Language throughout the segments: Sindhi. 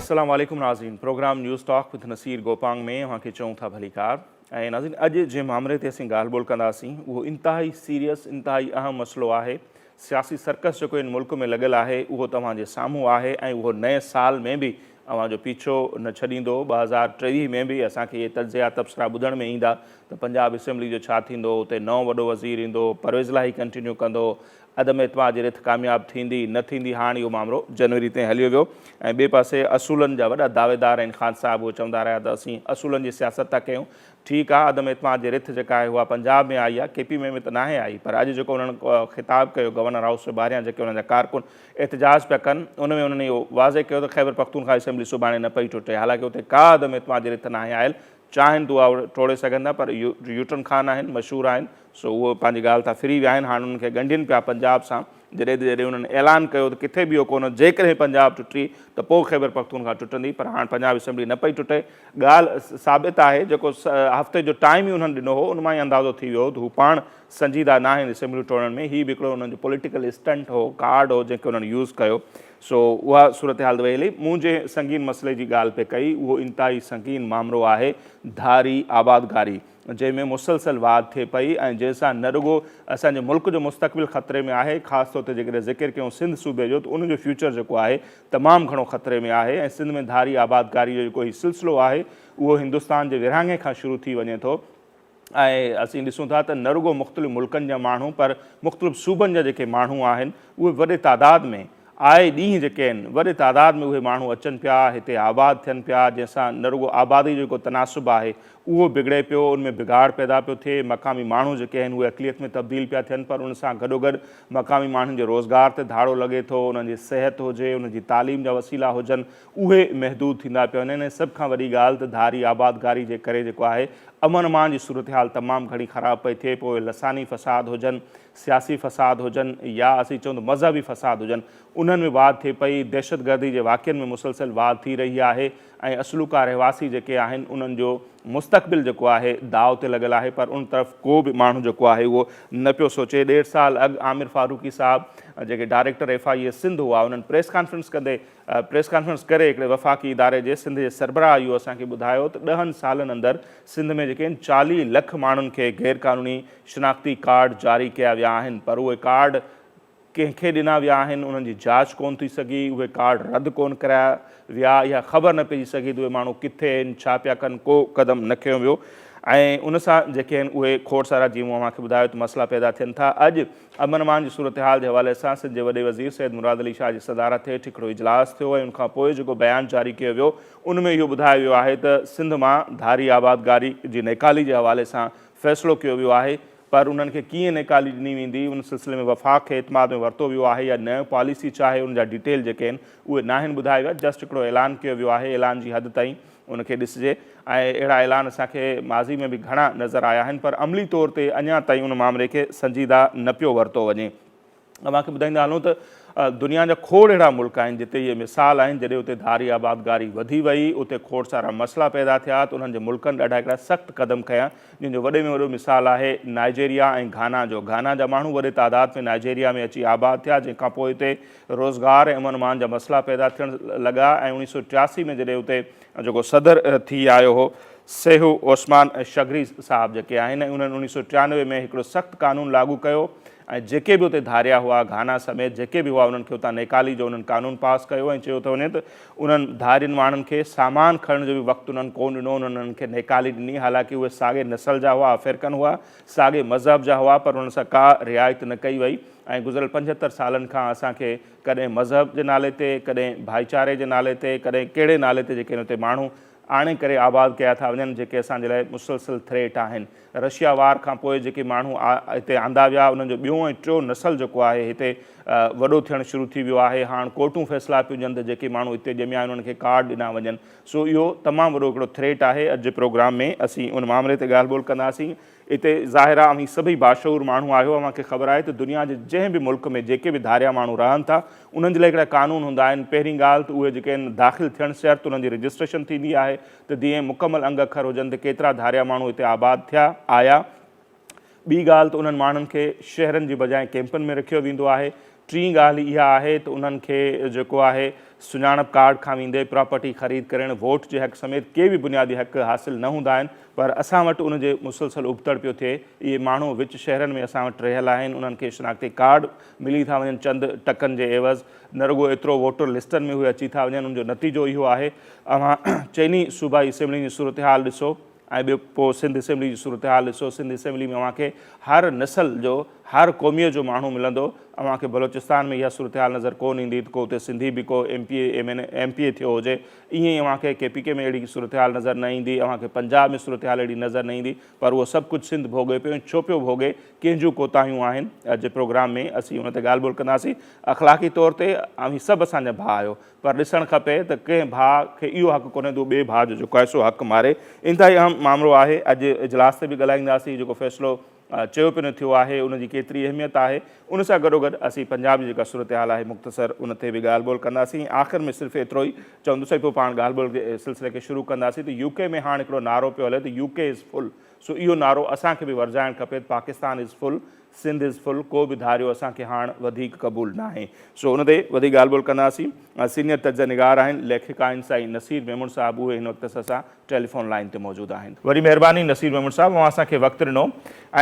السلام عليڪم ناظرين programme news talk with Naseer Gopang ۾ اوهان کي چئون ٿا ڀليڪار ۽ ناظرين اڄ جنهن مامري تي اسين ڳالهه ٻولهه ڪنداسين اهو انتهائي سيريس انتهائي اهم مسئلو آهي سياسي سرڪس جيڪو هن ملڪ ۾ لڳل آهي اهو توهان جي سامهون آهي ۽ اهو نئين سال ۾ به اوهان جو پيڇو نه ڇڏيندو 2023 ۾ به اسان کي اهي تجزيا تبصرا ٻڌڻ ۾ ايندا ته پنجاب اسيمبلي جو ڇا ٿيندو اتي نئون وڏو وزير ايندو پرويز الاهي ڪنٽينيو ڪندو عدم اعتماد جي رٿ ڪامياب ٿيندي نه ٿيندي هاڻ اهو مامرو جنوري تائين هليو ويو ۽ ٻئي پاسي اصولن جا وڏا دعويدار آهن خان صاحب اهي چوندا رهيا ته اسين اصولن جي سياست ٿا ڪيون ٺيڪ آهي عدم اعتماد جي رٿ جيڪا آهي اها پنجاب ۾ آئي آهي ڪي پي ۾ ۾ ته ناهي آئي پر اڄ جيڪو انهن خطاب ڪيو گورنر هائوس جي ٻاهريان جيڪي انهن جا ڪارڪن احتجاج پيا ڪن ان ۾ انهن اهو واضح ڪيو ته خيبر پختونخوا اسيمبلي سڀاڻي نه پئي ٽٽي حالانڪه اتي ڪا عدم اعتماد جي رٿ ناهي آيل چاهين ته اها ٽوڙي سگهن ٿا پر يوٽن خان آهن مشهور آهن سو اهو پنهنجي ڳالهه تان ڦري ويا آهن هاڻ انهن کي ڳنڍين پيا پنجاب سان جڏهن ته جڏهن انهن اعلان ڪيو ته ڪٿي به اهو ڪونه جيڪڏهن پنجاب ٽٽي ته پوء خيبر پختونخوا ٽٽندي پر هاڻ پنجاب اسيمبلي نه پئي ٽٽي ڳالهه ثابت آهي جيڪو هفتي جو ٽائيم ئي انهن ڏنو هو ان مان ئي اندازو ٿي ويو ته هو پاڻ سنجيده ناهن اسيمبليون ٽوڙڻ ۾ هي به هڪڙو انهن جو پوليٽيڪل اسٽنٽ هو ڪارڊ هو جنهن کي انهن يوز ڪيو سو اها صورتحال ته وئي هلي. مون جنهن سنگين مسئلي جي ڳالهه پئي ڪئي اهو انتهائي سنگين مامرو آهي ڌاري آبادگاري جنهن ۾ مسلسل واڌ ٿئي پئي ۽ جنهن سان نه رڳو اسان جي ملڪ جو مستقبل خطري ۾ آهي خاص طور تي جيڪڏهن ذڪر ڪيون سنڌ صوبي جو ته ان جو فيوچر جيڪو آهي تمام گهڻو خطري ۾ آهي ۽ سنڌ ۾ ڌاري آبادگاري جو جيڪو هي سلسلو آهي اهو هندستان جي ورهاڱي کان شروع ٿي وڃي ٿو. ۽ اسين ڏسون ٿا ته نه رڳو مختلف ملڪن جا ماڻهو پر مختلف صوبن جا جيڪي ماڻهو آهن اهي وڏي تعداد ۾ آئي ڏينهن جيڪي آهن وڏي تعداد ۾ اهي ماڻهو اچن پيا هتي آباد ٿين پيا جنهن سان نه رڳو آبادي جو جيڪو تناسب آهي اهو بگڙي پيو ان ۾ بگاڙ پيدا پيو ٿئي مقامي ماڻهو جيڪي آهن اهي اقليت ۾ تبديل پيا ٿين پر ان سان گڏوگڏ مقامي ماڻهن جي روزگار تي ڌاڙو لڳي ٿو انهن جي صحت هجي انهن جي تعليم جا وسيلا هجن اهي محدود ٿيندا پيا وڃن ۽ سڀ کان وڏي ڳالهه ته ڌاري آبادگاري جي ڪري جيڪو آهي امن امان جي صورتحال تمام گهڻي خراب پئي ٿئي پوء اهي لساني فساد هجن، سياسي فساد هجن يا اسين چئون ته مذهبي فساد هجن انهن ۾ واڌ ٿئي پئي، دهشتگردي جي واقعن ۾ مسلسل واڌ ٿي رهي آهي ۽ اصلوڪا رهواسي جيڪي آهن انهن جو مستقبل جيڪو آهي داء تي لڳل آهي پر ان طرف ڪو به ماڻهو جيڪو آهي اهو نه پيو سوچي. ڏيڍ سال اڳ عامر فاروقي صاحب جيڪي director F I A Sindh هئا انهن پريس ڪانفرنس ڪندي پريس ڪانفرنس ڪري هڪڙي وفاقي اداري جي سنڌ جي سربراهه اهو اسان کي ٻڌايو ته ڏهن سالن اندر سنڌ ۾ جيڪي آهن 40 لک ماڻهن کي غير قانوني شناختي ڪارڊ جاري ڪيا ويا آهن پر اهي ڪارڊ ڪنهن کي ڏنا ويا آهن انهن جي جاچ ڪونه ٿي سگهي اهي ڪارڊ رد ڪونه ڪرايا ويا اها خبر نه پئجي سگهي ته اهي ماڻهو ڪٿي آهن ڇا پيا ڪن ڪو قدم نه کنيو ويو ۽ ان سان جيڪي آهن اهي کوڙ سارا جيئن مون اوهان کي ٻڌايو ته مسئلا پيدا ٿين ٿا اڄ امن امان جي صورتحال جي حوالي سان سنڌ جي وڏي وزير سيد مراد علي شاهه جي صدارت هيٺ هڪڙو اجلاس ٿيو ۽ ان کان پوء جيڪو بيان جاري ڪيو ويو ان ۾ اهو ٻڌايو ويو آهي ته سنڌ مان ڌاري آبادگاري جي نيڪالي جي حوالي سان فيصلو ڪيو ويو آهي پر انهن کي ڪيئن نيڪالي ڏني ويندي ان سلسلي ۾ وفاق کي اعتماد ۾ ورتو ويو آهي يا نه پاليسي ڇا آهي ان جا ڊيٽيل جيڪي آهن اهي ناهن ٻڌايا ويا جسٽ هڪڙو اعلان ڪيو ويو آهي اعلان جي حد تائين ان کي ڏسجي ۽ اهڙا اعلان اسان کي ماضي ۾ به گهڻا نظر آيا آهن پر عملي طور تي اڃا تائين ان مامري کي سنجيده نه پيو ورتو وڃي. اوهان کي ٻڌائيندا هلون ته دنيا جا کوڙ اهڙا ملڪ آهن جتي اهي مثال آهن جڏهن اتي ڌاري آبادگاري وڌي وئي اتي کوڙ سارا مسئلا پيدا ٿيا ته انهن جي ملڪن ڏاڍا هڪڙا سخت قدم کنيا جنهن جو وڏي ۾ وڏو مثال آهي نائجيريا ۽ گهانا جو گهانا جا ماڻهو وڏي تعداد ۾ نائجيريا ۾ اچي آباد ٿيا جنهن کان پوء اتي روزگار ۽ امن امان جا مسئلا پيدا ٿيڻ لڳا ۽ 1983 ۾ جڏهن اتي جيڪو صدر ٿي آيو هو سيهو عثمان شگري صاحب جيڪي آهن ۽ انهن 1993 ۾ هڪڙو سخت قانون لاڳو ڪيو ۽ جيڪي به اتي ڌاريا هئا گهانا سميت جيڪي به هئا انهن کي اتان نيڪالي جو انهن قانون پاس ڪيو ۽ چيو ٿو وڃي ته انهن ڌارين ماڻهن کي سامان کڻڻ جو به وقت انهن ڪونه ڏنو انهن انهن کي نيڪالي ڏني حالانڪه اهي ساڳي نسل جا هئا افريقن هئا ساڳي مذهب جا هئا پر انهن سان ڪا رعايت نه ڪئي وئي ۽ گذريل 75 سالن کان اسان کي ڪڏهن مذهب جي نالي تي، ڪڏهن ڀائيچاري جي نالي تي، ڪڏهن ڪهڙي نالي تي جيڪي هتي ماڻهو آڻي ڪري آباد ڪيا ٿا وڃن جيڪي اسان جي لاء مسلسل ٿريٽ آهن. رشيا وار کان پوء جيڪي ماڻهو هتي آندا ويا انهن جو ٻيو ۽ ٽيو نسل جيڪو آهي هتي وڏو ٿيڻ شروع ٿي ويو آهي. هاڻ ڪورٽون فيصلا پيون ڏين ته جيڪي ماڻهو هتي ڄميا آهن انهن کي ڪارڊ ڏنا وڃن. سو اهو تمام وڏو هڪڙو ٿريٽ آهي. اڄ جي پروگرام ۾ اسين ان مامري تي ڳالهه ٻولهه ڪنداسين. اتي ظاهر آهي اوهين سڀئي باشعور ماڻهو آهيو، اوهان کي خبر آهي ته دنيا جي جنهن به ملڪ ۾ جيڪي به ڌاريا ماڻهو رهن ٿا انهن جي لاء هڪڙا قانون هوندا آهن، پهرين ڳالهه ته اهي جيڪي آهن داخل ٿيڻ شرط انهن جي رجسٽريشن ٿيندي آهي ته جيئن مڪمل انگ اکر هجن ته ڪيترا ڌاريا ماڻهو هتي آباد ٿيا آيا، ٻي ڳالهه ته انهن ماڻهن کي شهرن جي بجاء ڪيمپن ۾ رکيو ويندو آهي، ٽين ڳالهه اها آهي ته انهن کي جيڪو آهي سڃاڻپ ڪارڊ کان ويندي پراپرٽي خريد ڪرڻ، ووٽ جي حق سميت ڪي به بنيادي حق حاصل نه هوندا آهن پر اسان وٽ ان جي مسلسل ابتڙ پيو ٿئي. اهي ماڻهو وچ شهرن ۾ اسان وٽ رهيل آهن، انهن کي شناختي ڪارڊ ملي ٿا وڃن چند ٽڪن جي عيوض، نه رڳو ايترو ووٽر لسٽن ۾ اهي اچي ٿا وڃن، ان جو نتيجو اهو آهي اوهان چئني صوبائي اسيمبلين جي صورتحال ڏسو ۽ ٻيو پوء سنڌ اسيمبلي جي صورتحال ڏسو، سنڌ اسيمبلي ۾ اوهان کي هر نسل جو هر قوميت جو ماڻهو ملندو، اوهان کي بلوچستان ۾ اها صورتحال نظر ڪونه ايندي ته ڪو اتي سنڌي به ڪو M P A M N M P A ٿيو هجي، ائين ئي اوهان کي ڪي پي ڪي ۾ اهڙي صورتحال نظر نه ايندي، اوهان کي پنجاب ۾ صورتحال اهڙي نظر نه ايندي پر اهو سڀ ڪجهه سنڌ ڀوڳي پيو ۽ ڇو پيو ڀوڳي، ڪنهن جون ڪوتاهيون آهن، اڄ جي پروگرام ۾ اسين ان تي ڳالهه ٻولهه ڪنداسين، اخلاقي طور تي اوهين سڀ اسان جا ڀاء آهيو پر ڏسڻ کپي ته ڪنهن ڀاء کي اهو حق ڪونهي ته هو ٻئي ڀاء جو جيڪو آهي سو حق ماري. انتهائي اهم مامرو آهي. اڄ اجلاس تي به ڳالهائينداسين. جيڪو فيصلو چيو پيو نه ٿيو آهي ان جي ڪيتري اهميت آهي. ان سان گڏوگڏ اسين پنجاب جي جيڪا صورتحال آهي مختصر ان تي به ڳالهه ٻولهه ڪنداسين. آخر ۾ صرف ايترو ئي چوندس ۽ پوء پاڻ ڳالهه ٻولهه جي سلسلي کي شروع ڪنداسين ته يو ڪي ۾ هاڻ هڪڙو نعرو پيو هلي ته يو ڪي از فل سو اهو نعرو اسان کي به ورجائڻ کپي ته پاڪستان از فل سنڌ از فل ڪو به ڌاريو اسان کي هاڻ وڌيڪ قبول ناهي سو ان تي وڌيڪ ڳالهه ٻولهه ڪنداسين سينيئر تجزيه نگار آهن ليکڪ آهن سائين نصير ميمڻ صاحب اهي هن وقت اسان سان ٽيليفون لائين تي موجود آهن. وڏي مهرباني نصير ميمڻ صاحب اوهان اسان کي وقت ڏنو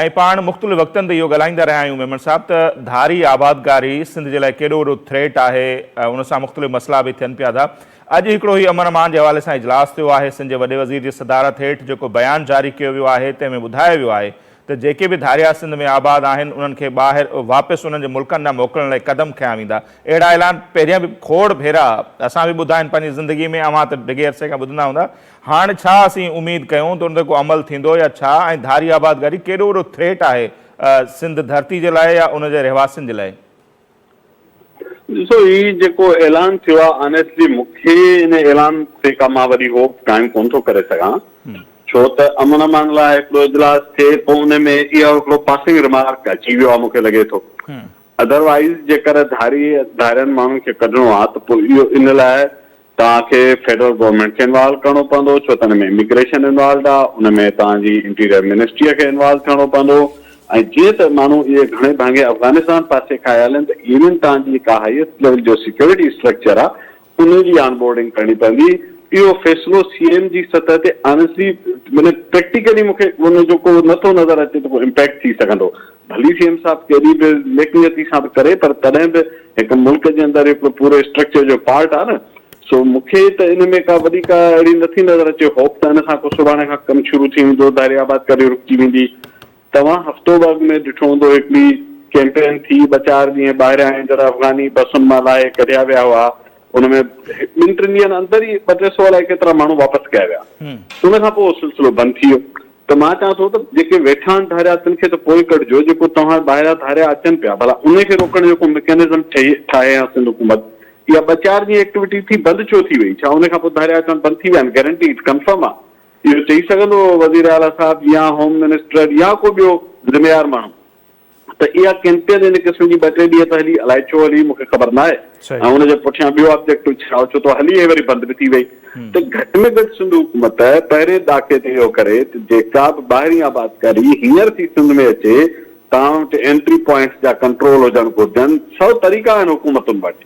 ۽ پاڻ مختلف وقتن تي اهو ڳالهائيندا رهيا آهيون ميمڻ صاحب ته ڌاري آبادگاري سنڌ جي لاء ڪيڏو وڏو ٿريٽ آهي ان سان مختلف مسئلا به ٿين پيا ٿا اڄ هڪڙو هي امن امان جي حوالي سان اجلاس ٿيو آهي سنڌ جي وڏي وزير جي صدارت هيٺ جيڪو بيان جاري ڪيو ويو آهي تنهن ۾ ٻڌايو ويو آهي ته جيڪي به ڌاريا سنڌ ۾ آباد آهن انهن کي ٻاهر واپس انهن جي ملڪن ڏانهن موڪلڻ لاء قدم کنيا ويندا. اهڙا اعلان پهريان به کوڙ ڀيرا اسان به ٻڌا آهن پنهنجي زندگي ۾ اوهان ته ڊگهي عرصي کان ٻڌندا هوندا. هاڻ ڇا اسين اميد ڪيون ته ان تي ڪو عمل ٿيندو يا ڇا ۽ ڌاري آبادگاري ڪيڏو وڏو ٿريٽ آهي سنڌ ڌرتي جي لاء يا ان جي رهواسين جي لاء؟ ڏسو هي جيڪو اعلان ٿيو آهي آنيسٽلي مون کي ان اعلان تي ڪا مان وڏي هوپ قائم ڪونه ٿو ڪري سگهان ڇو ته امن امان لاء هڪڙو اجلاس ٿئي پوء ان ۾ اهو هڪڙو پاسنگ رمارڪ اچي ويو آهي مون کي لڳي ٿو ادروائيز جيڪر ڌاري ڌارين ماڻهن کي ڪڍڻو آهي ته پوء اهو ان لاء توهان کي فيڊرل گورنمينٽ کي انوالو ڪرڻو پوندو ڇو ته ان ۾ اميگريشن انوالوڊ آ ان ۾ توهان جي انٽيريئر منسٽريء کي انوالو ٿيڻو پوندو ۽ جيئن ته ماڻهو اهي گهڻي ڀاڱي افغانستان پاسي کان آيل آهن ته ايون توهان جي جيڪا هائيسٽ ليول جو سيڪيورٽي اسٽرڪچر آ ان جي آن بورڊنگ ڪرڻي پوندي اهو فيصلو سي ايم جي سطح تي آنيسٽلي معني پريڪٽيڪلي مون کي ان جو ڪو نٿو نظر اچي ته ڪو امپيڪٽ ٿي سگهندو ڀلي سي ايم صاحب ڪيڏي به نيڪ نيتي سان به ڪري پر تڏهن به هڪ ملڪ جي اندر هڪڙو پورو اسٽرڪچر جو پارٽ آهي نه سو مون کي ته ان ۾ ڪا وڏي ڪا اهڙي نٿي نظر اچي هوپ ته ان کان ڪو سڀاڻي کان ڪم شروع ٿي ويندو ڌاري آبادڪاري رڪجي ويندي توهان هفتو ٻه اڳ ۾ ڏٺو هوندو هڪڙي ڪيمپين ٿي ٻه چار ڏينهن ٻاهريان ايندڙ افغاني بسن مان لاهي ڪڍيا ويا هئا ان ۾ ٻن ٽن ڏينهن اندر ئي ٻه ٽي سو الائي ڪيترا ماڻهو واپس ڪيا ويا ان کان پوء اهو سلسلو بند ٿي ويو ته مان چوان ٿو ته جيڪي ويٺا آهن ڌاريا تن کي ته پوء ڪڍجو جيڪو توهان ٻاهريان ڌاريا اچن پيا ڀلا انهي کي روڪڻ جو ڪو مڪينزم ٺهي ٺاهي ها سنڌ حڪومت اها ٻه چار ڏينهن ايڪٽيوٽي ٿي بند ڇو ٿي وئي ڇا انهي کان پوء ڌاريا اچڻ بند ٿي ويا آهن گيرنٽيڊ ڪنفرم آ اهو چئي سگهندو وزير اعليٰ صاحب يا هوم منسٽر يا ڪو ٻيو ذميوار ماڻهو. ته اها ڪيمپين ان قسم جي ٻه ٽي ڏينهن ته هلي الائي ڇو هلي مون کي خبر ناهي ۽ ان جي پٺيان ٻيو آبجيڪٽو ڇا هو ڇو ته هلي ۽ وري بند به ٿي وئي ته گهٽ ۾ گهٽ سنڌ حڪومت پهرين ڏاڪي تي اهو ڪري ته جيڪا به ٻاهرين آبادڪاري هينئر ٿي سنڌ ۾ اچي توهان وٽ انٽري پوائنٽس جا ڪنٽرول هجڻ گهرجن سو طريقا آهن حڪومتن وٽ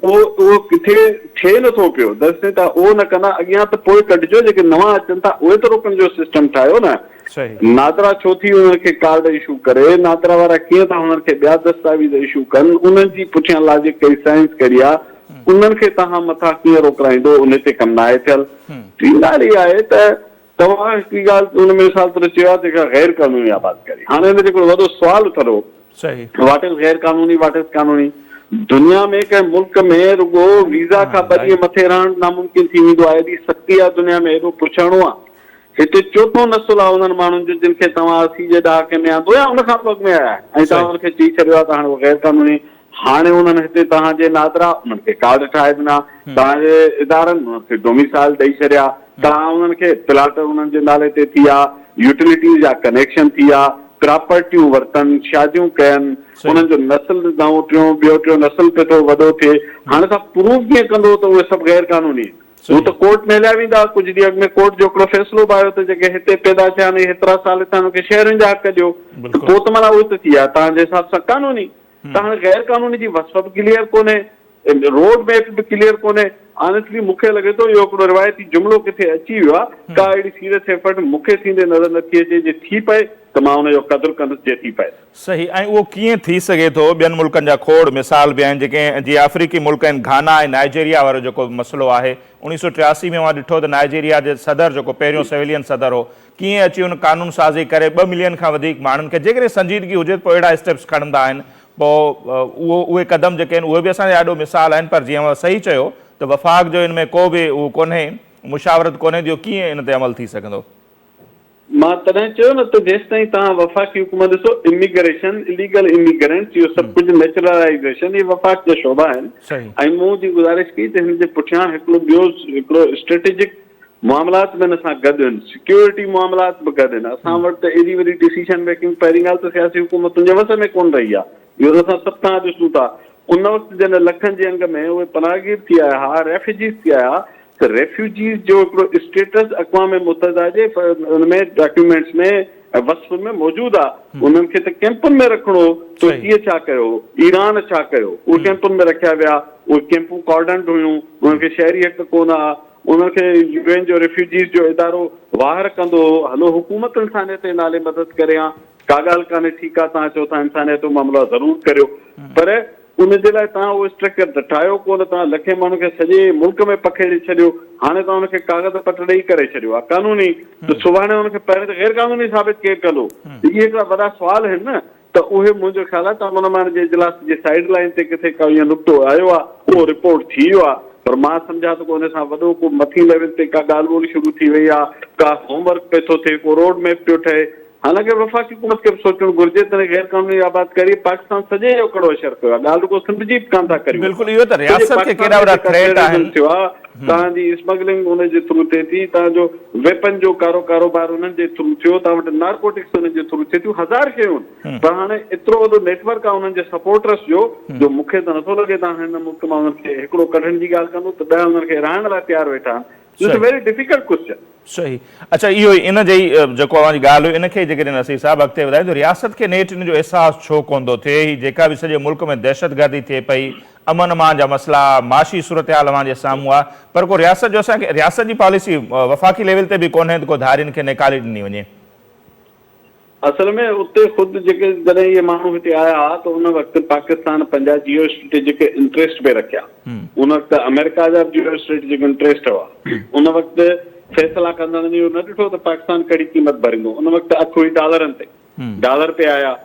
اهو اهو ڪٿي ٿئي نه ٿو پيو درسين تان اهو نه ڪندا اڳيان ته پوء ڪڍجو جيڪي نوان اچن ٿا اهي ته روڪڻ جو سسٽم ٺاهيو نه نادرا ڇو ٿي انهن کي ڪارڊ اشو ڪري نادرا وارا ڪيئن ٿا انهن کي ٻيا دستاويز اشو ڪن انهن جي پٺيان لاجڪ ڪئي سائنس ڪهڙي آ انهن کي توهان مٿان ڪيئن روڪرائيندو انهي تي ڪم ناهي ٿيل ٽين ڳالهه اها آهي ته توهان هڪڙي ڳالهه ان ۾ مثال طور چيو آهي ته هڪ غير قانوني آبادڪاري هاڻي هن تي هڪڙو وڏو سوال اٿندو واٽ از غير قانوني واٽ از قانوني دنيا ۾ ڪنهن ملڪ ۾ رڳو ويزا کان ٻه ڏينهن مٿي رهڻ ناممڪن ٿي ويندو آهي ايڏي سختي آهي دنيا ۾ ايڏو پڇاڻو آهي هتي چوٿون نسل آهي انهن ماڻهن جو جن کي توهان 80 جي ڏهاڪي ۾ آندو يا ان کان به اڳ ۾ آيا ۽ توهان انهن کي چئي ڇڏيو آهي ته هاڻي اهو غير قانوني هاڻي انهن هتي توهان جي نادرا انهن کي ڪارڊ ٺاهي ڏنا، توهان جي ادارن انهن کي ڊوميسائل ڏئي ڇڏيا، توهان انهن کي پلاٽ انهن جي نالي تي ٿي ويا، يوٽيلٽيز جا ڪنيڪشن ٿي ويا، پراپرٽيون ورتن، شاديون ڪين، انهن جو نسل ڏنائون، ٽيون ٻيو ٽيون نسل پئي ٿو وڏو ٿئي، هاڻي توهان پروف ڪيئن ڪندو ته اهي سڀ غير قانوني آهن؟ هو ته ڪورٽ ۾ هليا ويندا، ڪجهه ڏينهن اڳ ۾ ڪورٽ جو هڪڙو فيصلو به آيو ته جيڪي هتي پيدا ٿيا آهن اهي هيترا سال هتان انهن کي شهرين جا حق ڏيو ته پوء ته معنيٰ اهي ته ٿي ويا توهان جي حساب سان قانوني. ته هاڻي غير قانوني جي وصف به ڪليئر ڪونهي، روڊ ميپ به ڪليئر ڪونهي. آنيسٽلي مون کي لڳي ٿو اهو هڪڙو روايتي جملو ڪٿي اچي ويو آهي، ڪا اهڙي سيريس ايفرٽ مون کي ٿيندي نظر نه ٿي اچي، جي ٿي پئي ته مان ان جو قدر ڪندس جي ٿي پئي. صحيح ۽ اهو ڪيئن ٿي سگهي ٿو ٻين ملڪن جا کوڙ مثال به آهن جيڪي جيئن آفريقي ملڪ آهن گهانا ۽ نائجيريا وارو جيڪو مسئلو آهي 1983 ۾ اوهان ڏٺو ته نائجيريا جي صدر جيڪو پهريون سويلين صدر هو ڪيئن اچي ان قانون سازي ڪري ٻه ملين کان وڌيڪ ماڻهن کي جيڪڏهن سنجيدگي هجي ته پوء اهڙا اسٽيپس کڻندا آهن پوء اهو اهي قدم جيڪي آهن اهي به اسان جي آڏو مثال آهن پر جيئن اوهان صحيح چيو ته وفاق جو ان ۾ ڪو به اهو ڪونهي مشاورت ڪونهي ته اهو ڪيئن ان تي عمل ٿي سگهندو. مان تڏهن چيو نه ته جيستائين توهان وفاقي حڪومت ڏسو اميگريشن، اليگل اميگرينٽس اهو سڀ ڪجهه نيچرلائيزيشن اهي وفاق جا شعبا آهن ۽ مون جي گذارش ڪئي ته هن جي پٺيان هڪڙو ٻيو هڪڙو اسٽريٽجڪ معاملات به هن سان گڏ آهن سيڪيورٽي معاملات به گڏ آهن اسان وٽ ته ايڏي وڏي ڊسيشن ميڪنگ پهرين ڳالهه ته سياسي حڪومتن جي وس ۾ ڪونه رهي آهي اهو ته اسان سڀ کان ڏسون ٿا ان وقت جڏهن لکن جي انگ ۾ اهي پناهگير ٿي آيا ها ريفيوجيز ٿي آيا ته ريفيوجيز جو هڪڙو اسٽيٽس اقوام متحده جي ان ۾ ڊاڪيومينٽس ۾ ۽ وصفن ۾ موجود آ انهن کي ته ڪيمپن ۾ رکڻو هو ترڪيء ڇا ڪيو هو ايران ڇا ڪيو اهي ڪيمپن ۾ رکيا ويا اهي ڪيمپون ڪارڊنڊ هيون انهن کي شهري حق ڪونه ها انهن کي يو اين جو ريفيوجيز جو ادارو واهر ڪندو هو هلو حڪومت انسانيت جي نالي مدد ڪري ها ڪا ڳالهه ڪانهي ٺيڪ آ توهان چئو ٿا انسانيت جو معاملو آ ضرور ڪريو پر ان جي لاء توهان اهو اسٽرڪچر ته ٺاهيو ڪونه، توهان لکين ماڻهن کي سڄي ملڪ ۾ پکيڙي ڇڏيو، هاڻي توهان ان کي ڪاغذ پٽ ڏئي ڪري ڇڏيو آهي قانوني ته سڀاڻي ان کي پهرين ته غير قانوني ثابت ڪير ڪندو؟ ته اهي هڪڙا وڏا سوال آهن نه ته اهي منهنجو خيال آهي ته امن امان جي اجلاس جي سائيڊ لائين تي ڪٿي ڪا اهو نقطو آيو آهي اهو رپورٽ ٿي ويو آهي پر مان سمجهان ٿو ڪو ان سان وڏو ڪو مٿين ليول تي ڪا ڳالهه ٻولهه شروع ٿي وئي آهي ڪا هوم ورڪ پئي ٿو ٿئي ڪو روڊ ميپ پيو ٺهي حالانڪه وفاقي حڪومت کي به سوچڻ گهرجي ته غير قانوني آبادڪاريء پاڪستان سڄي جو ڪڙو اشر ڪيو آهي، ڳالهه رڳو سنڌ جي به ڪانه ٿا ڪريون بلڪل اهو ته سڄي رياست کي پاڪستان ڪيڏا ۾ وڏا جيڪا ٿريٽ ٽيررزم آهن. ٿيو آهي، توهان جي اسمگلنگ ان جي ٿرو ٿئي ٿي، توهان جو ويپن جو ڪارو ڪاروبار انهن جي ٿرو ٿيو، توهان وٽ نارڪوٽڪس انهن جي ٿرو ٿئي ٿيون، هزار شيون آهن پر هاڻي ايترو وڏو نيٽ ورڪ آهي انهن جي سپورٽرس جو، جو مون کي ته نٿو لڳي توهان هن ملڪ مان انهن کي هڪڙو ڪڍڻ جي ڳالهه ڪندو ته ڏهه انهن کي رهائڻ لاء تيار ويٺا آهن. It's a very difficult question. صحيح اڇا اهو ئي ان جي ئي جيڪو اوهان جي ڳالهه هئي ان کي ئي جيڪڏهن نصير صاحب اڳتي وڌايون ته رياست کي نيٺ ان جو احساس ڇو ڪونه ٿو ٿئي هي جيڪا به سڄي ملڪ ۾ دهشتگردي ٿئي پئي امن امان جا مسئلا معاشي صورتحال اوهان جي سامهون آهي پر ڪو رياست جو اسان کي رياست جي پاليسي وفاقي ليول تي به ڪونهي ته ڪو ڌارين کي نيڪالي ڏني وڃي. اصل ۾ اتي خود جيڪي جڏهن اهي ماڻهو هتي آيا ها ته ان وقت پاڪستان پنهنجا جيو اسٽريٽجڪ انٽريسٽ پئي رکيا. ان وقت آمريڪا جا به جيو اسٽريٽجڪ انٽريسٽ هئا. ان وقت فيصلا ڪندڙن اهو نه ڏٺو ته پاڪستان ڪهڙي قيمت ڀريندو. ان وقت اک هئي ڊالرن تي. ڊالر پئي آيا.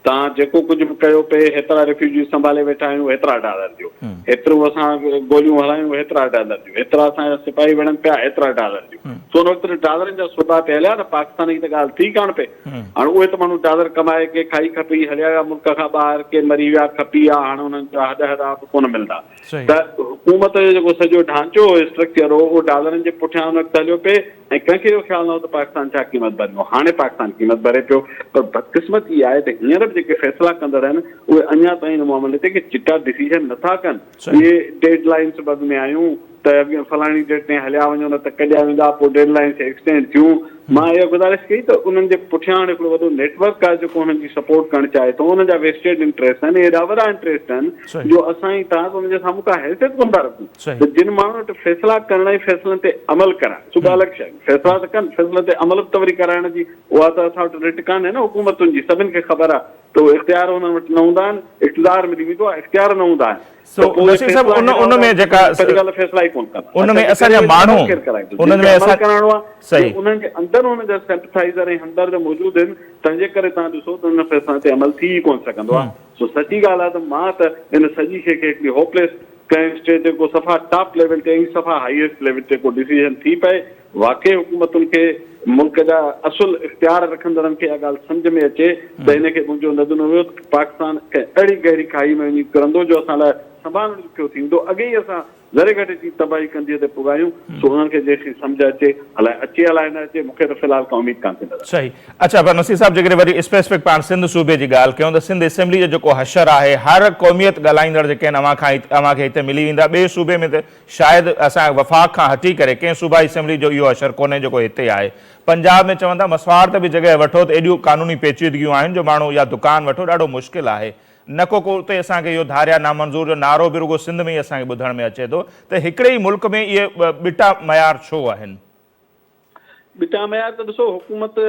توهان جيڪو ڪجهه به ڪيو پئي هيترا ريفيوجيز سنڀالي ويٺا آهيون هيترا ڊالر ڏيو. هيترو اسان گوليون هلايون هيترا ڊالر ڏيو. هيترا اسان جا سپاهي وڙهن پيا هيترا ڊالر ڏيو. سو ان وقت ته ڊالرن جا سودا پئي هليا نه پاڪستان جي ته ڳالهه ٿي ڪانه پئي. هاڻ اهي ته ماڻهو ڊالر ڪمائي ڪي کائي کپي هليا ويا ملڪ کان ٻاهر ڪي مري ويا کپي ويا هاڻ انهن جا هڏ هڏا به ڪونه ملندا. ته حڪومت جو جيڪو سڄو ڍانچو هو اسٽرڪچر هو اهو ڊالرن جي پٺيان ان وقت هليو پئي ۽ ڪنهن کي اهو خيال نه هو ته پاڪستان ڇا قيمت ڀريندو. هاڻي پاڪستان قيمت ڀري پيو پر بدقسمتي اها آهي ته هينئر به جيڪي فيصلا ڪندڙ آهن اهي اڃا تائين ان معاملي تي ڪي چٽا ڊسيزن نه ٿا ڪن. اهي ڊيڊ لائنس به اڳ ۾ آيون ته اڳ فلاڻي ڊيٽ تائين هليا وڃو نه ته ڪڍيا ويندا پوء ڊيڊ لائنس ايڪسٽينڊ ٿيون. مان اها گذارش ڪئي ته انهن جي پٺيان هاڻي هڪڙو وڏو نيٽ ورڪ آهي جيڪو انهن جي سپورٽ ڪرڻ چاهي ٿو انهن جا ويسٽيڊ انٽريسٽ آهن ايڏا وڏا انٽريسٽ آهن جو اسان ۽ توهان ته انهن جي سامهون ڪا حيثيت ڪونه ٿا رکون ته جن ماڻهن وٽ فيصلا ڪرڻ ۽ فيصلن تي عمل ڪرائڻ سو به الڳ شيء آهن فيصلا ته ڪن فيصلن تي عمل به ته وري ڪرائڻ جي اها ته اسان وٽ رٽ ڪانهي نه حڪومتن جي سڀن کي خبر آهي ته اهي اختيار انهن وٽ نه هوندا آهن اقتدار ملي ويندو آهي اختيار نه هوندا آهن سو نصير صاحب ان ان ۾ جيڪا پهرين ڳالهه فيصلا ئي ڪونه ڪندا ان ۾ اسان جا ماڻهو انهن ۾ اسان ڪرائڻو آهي صحيح انهن جي اندر انهن جا سمپٿائزر ۽ همدرد موجود آهن تنهن جي ڪري توهان ڏسو ته ان فيصلن تي عمل ٿي ئي ڪونه سگهندو آهي سو سچي ڳالهه آهي ته مان ته ان سڄي شيء کي هڪڙي هوپليس ڪنهن اسٽيج تي ڪو صفا ٽاپ ليول تي ۽ صفا هائيسٽ ليول تي ڪو ڊسيزن ٿي پئي واقعي حڪومتن کي ملڪ جا اصل اختيار رکندڙن کي اها ڳالهه سمجهه ۾ اچي ته ان کي منهنجو نه ڏنو ويو ته پاڪستان ڪنهن اهڙي گهري کاهي ۾ وڃي ڪرندو جو اسان لاء سنڀالڻ ڏکيو ٿي ويندو اڳي ئي اسان ذري گهٽ اچي تباهي ڪنڌيء تي پڳايون سو انهن کي جيسين سمجهه اچي الائي اچي الائي نه اچي مون کي ته في الحال ڪا اميد ڪانه ٿي نظر اچي. صحيح اڇا پر نصير صاحب جيڪڏهن وري اسپيسفڪ پاڻ سنڌ صوبي جي ڳالهه ڪيون ته سنڌ اسيمبلي جو جيڪو حشر آهي هر قوميت ڳالهائيندڙ جيڪي آهن اوهان کان اوهان کي هتي ملي ويندا ٻئي صوبي ۾ ته شايد اسان وفاق کان هٽي ڪري ڪنهن صوبائي اسيمبلي جو اهو حشر ڪونهي جيڪو هتي آهي. پنجاب ۾ چون ٿا مسواڙ تي به جڳهه وٺو ته ايڏيون قانوني پيچيدگيون آهن جو ماڻهو يا دڪان وٺو ڏاڍو مشڪل آهي. نه ڪو ڪو اتي اسان کي اهو ڌاريا نامنظور جو نعرو به رڳو سنڌ ۾ ئي اسان کي ٻڌڻ ۾ اچي ٿو ته هڪڙي ئي ملڪ ۾ اهي ٻٽا معيار ڇو آهن؟ ٻٽا معيار ته ڏسو حڪومت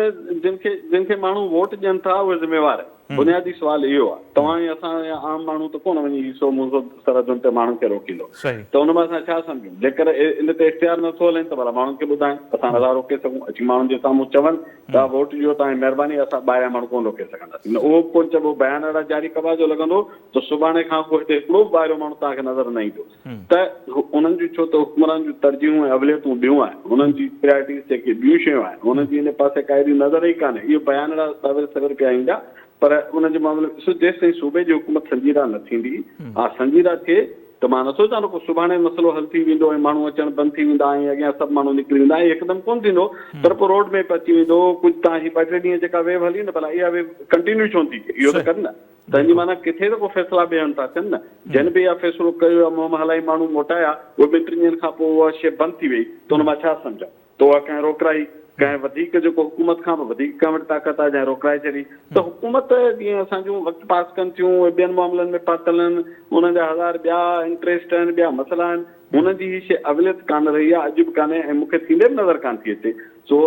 جن کي جن کي ماڻهو ووٽ ڏين ٿا اهي ذميوار آهن بنيادي سوال اهو آهي توهان ۽ اسان يا عام ماڻهو ته ڪونه وڃي هي سو مون سو سرحدن تي ماڻهن کي روڪيندو ته ان مان اسان ڇا سمجهون جيڪر ان تي اختيار نٿو هلين ته ڀلا ماڻهن کي ٻڌائين اسان نٿا روڪي سگهون اچي ماڻهن جي سامهون چون ته ووٽ ڏيو توهان جي مهرباني اسان ٻاهريان ماڻهو ڪونه روڪي سگهنداسين نه اهو به ڪونه چئبو بيان اهڙا جاري ڪبا جو لڳندو ته سڀاڻي کان پوء هتي هڪڙو به ٻاهريون ماڻهو توهان کي نظر نه ايندو ته انهن جون ڇو ته حڪمرانن جون ترجيحون ۽ اوليتون ٻيون آهن، انهن جي پرائرٽيز جيڪي ٻيون شيون آهن، انهن جي ان پاسي ڪا ايڏي نظر ئي ڪانهي. اهو بيان اهڙا سوير سوير پيا ايندا پر ان جي معاملي ۾ ڏسو جيستائين صوبي جي حڪومت سنجيده نه ٿيندي، ها سنجيده ٿئي ته مان نٿو چوان ته ڪو سڀاڻي مسئلو حل ٿي ويندو ۽ ماڻهو اچڻ بند ٿي ويندا ۽ اڳيان سڀ ماڻهو نڪري ويندا ائين هڪدم ڪونه ٿيندو پر پوء روڊ ميپ اچي ويندو ڪجهه تان هي ٻه ٽي ڏينهن جيڪا ويو هلي نه ڀلا اها ويو ڪنٽينيو ڇو نه ٿي ٿئي اهو ته ڪن نه. تنهن جي معنيٰ ڪٿي ته ڪو فيصلا ٻئي هنڌ ٿا ٿين نه. جن به اها فيصلو ڪيو يا مهم هلائي ماڻهو موٽايا، اهي ٻن ٽن ڏينهن کان پوء اها شيء بند ٿي ويئي ته ان مان ڇا سمجهون ته اها ڪنهن روڪرائي، ڪنهن وڌيڪ جيڪو حڪومت کان به وڌيڪ ڪنهن وٽ طاقت آهي جنهن روڪرائي ڇڏي ته حڪومت جيئن اسان جون وقت پاس ڪن ٿيون اهي ٻين معاملن ۾ ڦاٿل آهن، انهن جا هزار ٻيا انٽريسٽ آهن، ٻيا مسئلا آهن. هن جي هي شيء اوليت ڪانه رهي آهي، اڄ به ڪانهي ۽ مون کي ٿيندي به نظر ڪانه ٿي اچي. سو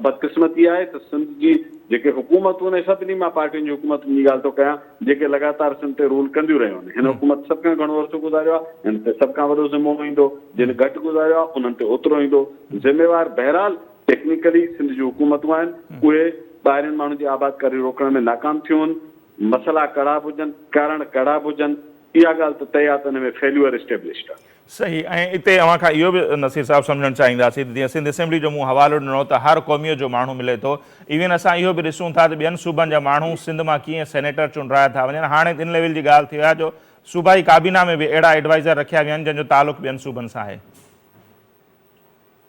بدقسمتي آهي ته سنڌ جي جيڪي حڪومتون آهن ۽ سڀني مان پارٽين جي حڪومتن جي ڳالهه ٿو ڪيان، جيڪي لڳاتار سنڌ تي رول ڪنديون رهيون آهن. هن حڪومت سڀ کان گهڻو عرصو گذاريو آهي، هن تي سڀ کان وڏو ذمو ايندو، جن گهٽ گذاريو آهي، انهن تي اوترو ايندو. ذميوار بهرحال ٽيڪنيڪلي سنڌ جون حڪومتون آهن، اهي ٻاهرين ماڻهن جي آبادڪاري روڪڻ ۾ ناڪام ٿيون آهن. مسئلا ڪهڙا به هجن، ڪارڻ ڪهڙا به هجن، اها ڳالهه ته طئي آهي ته ان ۾ فيليوئر اسٽيبلشڊ آهي. صحيح ۽ اتي اوهان کان اهو به نصير صاحب سمجهڻ چاهينداسين ته جيئن سنڌ اسيمبلي جو مون حوالو ڏنو ته هر قوميت جو ماڻهو ملي ٿو ايون اسان اهو به ڏسون ٿا ته ٻين صوبن جا ماڻهو سنڌ مان ڪيئن سينيٽر چونڊرايا ٿا وڃن هاڻي ته ان ليول جي ڳالهه ٿي وئي آهي جو صوبائي ڪابينا ۾ به اهڙا ايڊوائيزر رکيا ويا آهن جن جو تعلق ٻين صوبن سان آهي.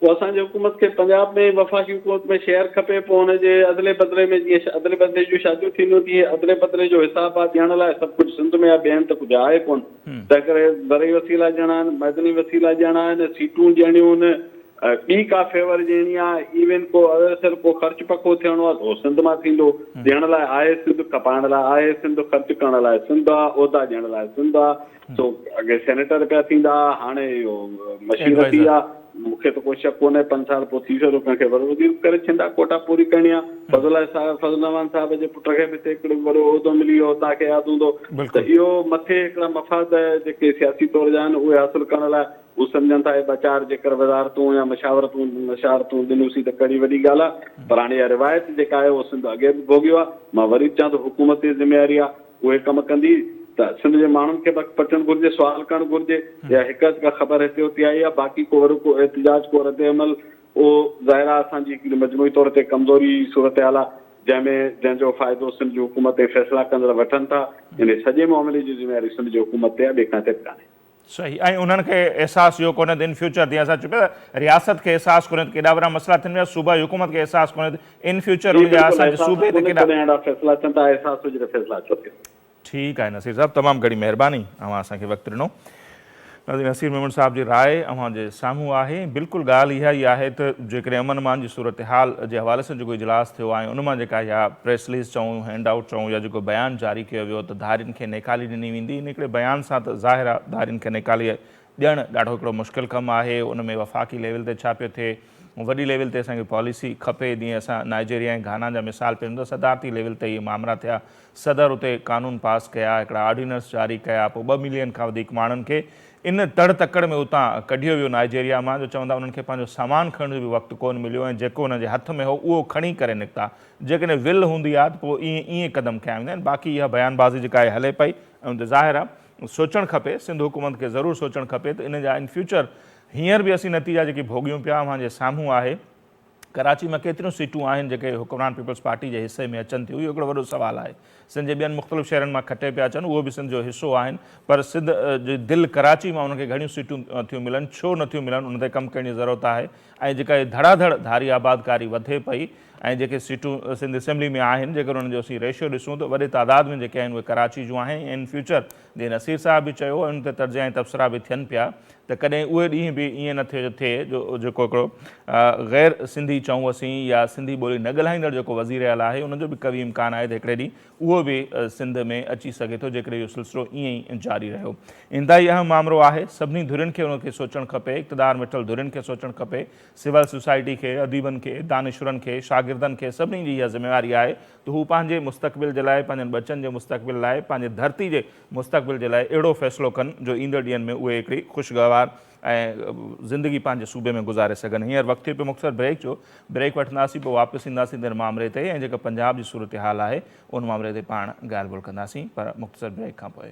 پوء اسان جي حڪومت کي پنجاب ۾ وفاقي حڪومت ۾ شيئر کپي پوء ان جي ادلي بدلي ۾ جيئن ادلي بدلي جون شاديون ٿينديون تيئن ادلي بدلي جو حساب آ ڏيڻ لاء سڀ ڪجهه سنڌ ۾ آ ٻئي هنڌ ته ڪجهه آهي ڪونه تنهن ڪري زرعي وسيلا ڏيڻا آهن معدني وسيلا ڏيڻا آهن سيٽون ڏيڻيون آهن ٻي ڪا فيور ڏيڻي آ ايون ڪو اثر ڪو خرچ پکو ٿيڻو آ ته اهو سنڌ مان ٿيندو ڏيڻ لاء آهي سنڌ کپائڻ لاء آهي سنڌ خرچ ڪرڻ لاء سنڌ آ عهدا ڏيڻ لاء سنڌ آ سو اڳي سينيٽر پيا ٿيندا ها هاڻي اهو مشير ٿي ويا مون کي ته ڪو شڪ ڪونهي پنج سال پوء ٿي سگهي ٿو ڪنهن کي وڏو وزير به ڪري ڇڏيندا ڪوٽا پوري ڪرڻي آهي فضل صاحب فضل الرحمان صاحب جي پٽ کي به هتي هڪڙو وڏو عهدو ملي ويو توهان کي ياد هوندو ته اهو مٿي هڪڙا مفاد جيڪي سياسي طور جا آهن اهي حاصل ڪرڻ لاء هو سمجهن ٿا اهي ٻه چار جيڪر وزارتون يا مشاورتون مشاورتون ڏنوسين ته ڪهڙي وڏي ڳالهه آهي پر هاڻي اها روايت جيڪا آهي اهو سنڌ اڳي به ڀوڳيو آهي مان وري به چوان ٿو حڪومت جي ذميواري آهي اهي ڪم ڪندي ته سنڌ جي ماڻهن کي به اک پٽڻ گهرجي، سوال ڪرڻ گهرجي يا هڪ اڌ ڪا خبر هتي هتي آئي آهي، باقي ڪو وڏو ڪو احتجاج ڪو رد عمل اهو ظاهر آهي اسان جي هڪڙي مجموعي طور تي ڪمزوري صورتحال آهي جنهن ۾ جنهن جو فائدو سنڌ جي حڪومت ۽ فيصلا ڪندڙ وٺن ٿا، انهي سڄي معاملي جي ذميواري سنڌ جي حڪومت تي آهي ٻئي ڪنهن تي به ڪانهي. صحيح ۽ انهن کي احساس اهو ڪونهي ته ان فيوچر جيئن اسان چئون پيا ته رياست کي احساس ڪونهي ته ڪيڏا وڏا مسئلا ٿين پيا صوبائي حڪومت کي احساس ڪونهي ته ان فيوچر جي ان جا بلڪل اسان جي احساس صوبي تي ڪونهي ڪيڏا تڏهن اهڙا فيصلا ٿين ٿا احساس هجي ته فيصلا ڇو ٿين. ٺيڪ آهي نصير صاحب تمام گهڻي مهرباني اوهان اسان کي وقت ڏنو. ناظرين نصير ميمڻ صاحب جي راء اوهان جي سامهون آهي بلڪل ڳالهه اها ئي آهي ته جيڪڏهن امن امان جي صورتحال جي حوالي سان جيڪو اجلاس ٿيو آهي ان مان جيڪا اها پريس رليز چئون هينڊ آئوٽ چئون يا جيڪو بيان جاري ڪيو ويو ته ڌارين کي نيڪالي ڏني ويندي ان هڪڙي بيان سان ته ظاهر آهي ڌارين کي نيڪالي ڏيڻ ڏاڍو هڪڙو مشڪل ڪم آهي ان ۾ وفاقي ليول تي ڇا پيو ٿئي وڏي ليول تي اسان کي پاليسي کپي جيئن اسان نائجيريا ۽ گهانا جا مثال پيون ته صدارتي ليول تي اهي مامرا ٿيا صدر اتي قانون پاس ڪيا، هڪڙا آرڊيننس جاري ڪيا، پوء ٻه ملين کان وڌيڪ ماڻهن کي ان تڙ تڪڙ ۾ اتان ڪڍيو ويو نائجيريا مان جو چوندا انهن کي پنهنجو سامان کڻڻ جو به وقت ڪونه مليو ۽ جيڪو انهن جي هٿ ۾ هو اهو کڻي ڪري نڪتا. جيڪڏهن ول هوندي آ ته پوء ائين ائين قدم کنيا ويندا آهن باقي اها بيان بازي جيڪا آهي هلي پئي ۽ ان تي ظاهر آ سوچڻ کپي سنڌ حڪومت کي ضرور سوچڻ کپي ته ان جا ان فيوچر هينئر به اسين نتيجا جيڪي ڀوڳيون پيا اوهان جي سامهون آهي. ڪراچي مان ڪيتريون سيٽون آهن جيڪي حڪمران پيپلز پارٽي جي حصي ۾ اچن ٿيون اهو هڪڙو وڏو سوال آهي. سنڌ جي ٻين مختلف شهرن مان کٽي پيا اچن اهو به سنڌ جو حصو آهن پر سنڌ جي دل ڪراچي مان انهن کي گهڻيون سيٽون ٿيون ملن ڇو نه ٿيون ملن ان تي ڪم ڪرڻ جي ضرورت آهي ۽ جيڪا هي ڌڙا ڌڙ ڌاري آبادڪاري وڌي پئي ۽ جيڪي سيٽون سنڌ اسيمبلي ۾ آهن جيڪر انهن جو اسين ريشو ڏسون ته وڏي تعداد ۾ جيڪي آهن اهي ڪراچي جون آهن ۽ ان فيوچر جيئن نصير صاحب به چيو ۽ ان تي تجزيا ۽ تبصرا به ٿين پيا ته ڪڏهن اهي ڏينهن به ائين نه ٿيو ٿئي جو جيڪو هڪڙو غير سنڌي چئون اسين يا سنڌي ٻولي نه ڳالهائيندڙ جيڪو وزير اعليٰ آهي ان جو به قوي امڪان آهي ته هڪڙي ڏينهن اهو به سنڌ ۾ اچي سگهي ٿو جيڪڏهن اهو سلسلو ائين ئي جاري رهيو. انتهائي اهم مامرو آهي سڀني ڌرين کي ان کي سوچڻ کپي اقتدار ۾ ويٺل ڌرين کي سوچڻ کپي سول سوسائٽي کي اديبن کي دانشورن کي شاگردن کي سڀني جي اها ذميواري آهي ته هو پنهنجي مستقبل جي لاء پنهنجن ٻچن جي مستقبل لاء پنهنجي ڌرتي جي مستقبل جي لاء اهڙو فيصلو ڪن جو ايندڙ ڏينهن ۾ اهي هڪڙي خوشگوار ۽ زندگي پنهنجي صوبي ۾ گذاري سگهن. هينئر وقت ٿيو پيو مختصر بريڪ جو، بريڪ وٺنداسين پوء واپس اينداسين ته ان مامري تي ۽ جيڪا پنجاب جي صورتحال آهي ان مامري تي پاڻ ڳالهه ٻولهه ڪنداسين پر مختصر بريڪ کان پوء.